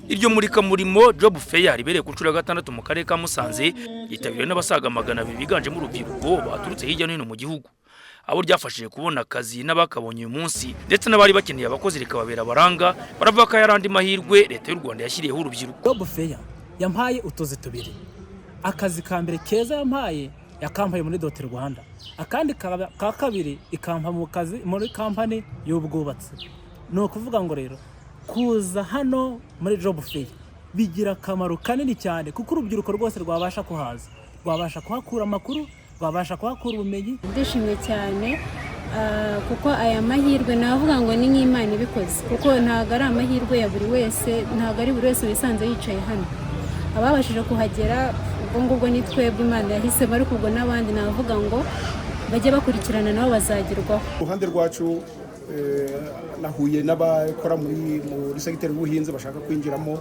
Iryo murikamurimo, Job Fair, ribereye ku nshuro ya gatandatu mu karere ka Musanze, ryitabiriwe n'abasaga 200 biganjemo urubyiruko baturutse hirya no hino mu gihugu. Abo ryafashije kubona akazi n'abakabonye uyu munsi, ndetse n'abari bakeneye abakozi rikababera abaranga, baravuga ko aya ari andi mahirwe Leta y'u Rwanda yashyiriyeho urubyiruko. Job Fair yampaye utuzi tubiri. Akazi ka mbere keza yampaye, yakampaye muri DOT Rwanda. Akandi ka kabiri ikampa mu kazi muri kampani y'ubwubatsi. Ni ukuvuga ngo rero kuza hano muri Job Fair bigira akamaro kanini cyane, kuko urubyiruko rwose rwabasha kuhaza, rwabasha kuhakura amakuru, rwabasha kuhakura ubumenyi. Ndishimye cyane, kuko aya mahirwe navuga ngo ni nk'Imana ibikoze, kuko ntabwo ari amahirwe ya buri wese, ntabwo ari buri wese wisanze yicaye hano. Ababashije kuhagera, ubwo ngubwo ni twebwe Imana yahisemo, ariko ubwo n'abandi navuga ngo bajye bakurikirana, nabo bazagerwaho. Uruhande rwacu, nahuye n'abakora muri segiteri y'ubuhinzi bashaka kwinjiramo.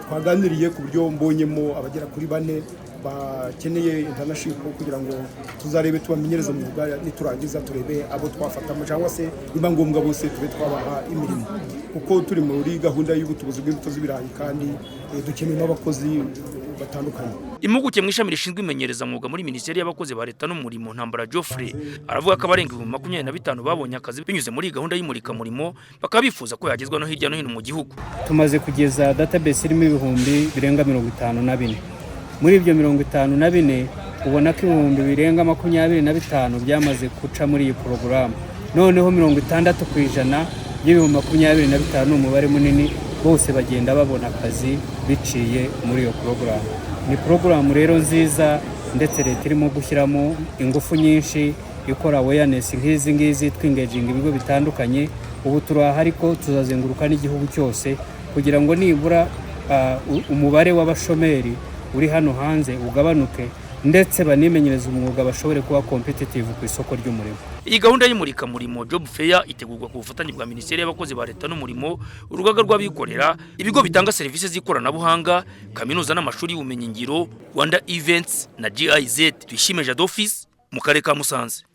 Twaganiriye ku buryo mbonyemo abagera kuri bane bakeneye internship, kugira ngo tuzarebe tubamenyereze umwuga, niturangiza turebe abo twafatamo, cyangwa se biba ngombwa bose tube twabaha imirimo, kuko turi muri gahunda y'ubutubuzi bw'imbuto z'ibirayi kandi dukeneyemo abakozi batandukanye. Impuguke mu ishami rishinzwe imenyerezamwuga muri Minisiteri y'Abakozi ba Leta n'Umurimo, Ntambara Geoffrey, aravuga ko abarenga 25,000 babonye akazi binyuze muri iyi gahunda y'imurikamurimo, bakaba bifuza ko yagezwa no hirya no hino mu gihugu. Tumaze kugeza database irimo ibihumbi birenga 54. Muri ibyo 54, ubona ko ibihumbi birenga 25 byamaze guca muri iyi porogaramu. Noneho 60% y'ibihumbi 25 ni umubare munini, bose bagenda babona akazi biciye muri iyo porogaramu. Ni porogaramu rero nziza, ndetse leta irimo gushyiramo ingufu nyinshi, ikora awareness nk'izi ngizi, twengaginga ibigo bitandukanye. Ubu turaha, ariko tuzazenguruka n'igihugu cyose kugira ngo nibura umubare w'abashomeri uri hano hanze ugabanuke, ndetse banimenyereze umwuga, bashobore kuba competitive ku isoko ry'umurimo. Iyi gahunda y'imurikamurimo, Job Fair, itegurwa ku bufatanye bwa Minisiteri y'Abakozi ba Leta n'Umurimo, urugaga rw'abikorera, ibigo bitanga serivisi z'ikoranabuhanga, kaminuza n'amashuri y'ubumenyingiro, Rwanda Events na GIZ. Tuyishime Jadofis, mu karere ka Musanze.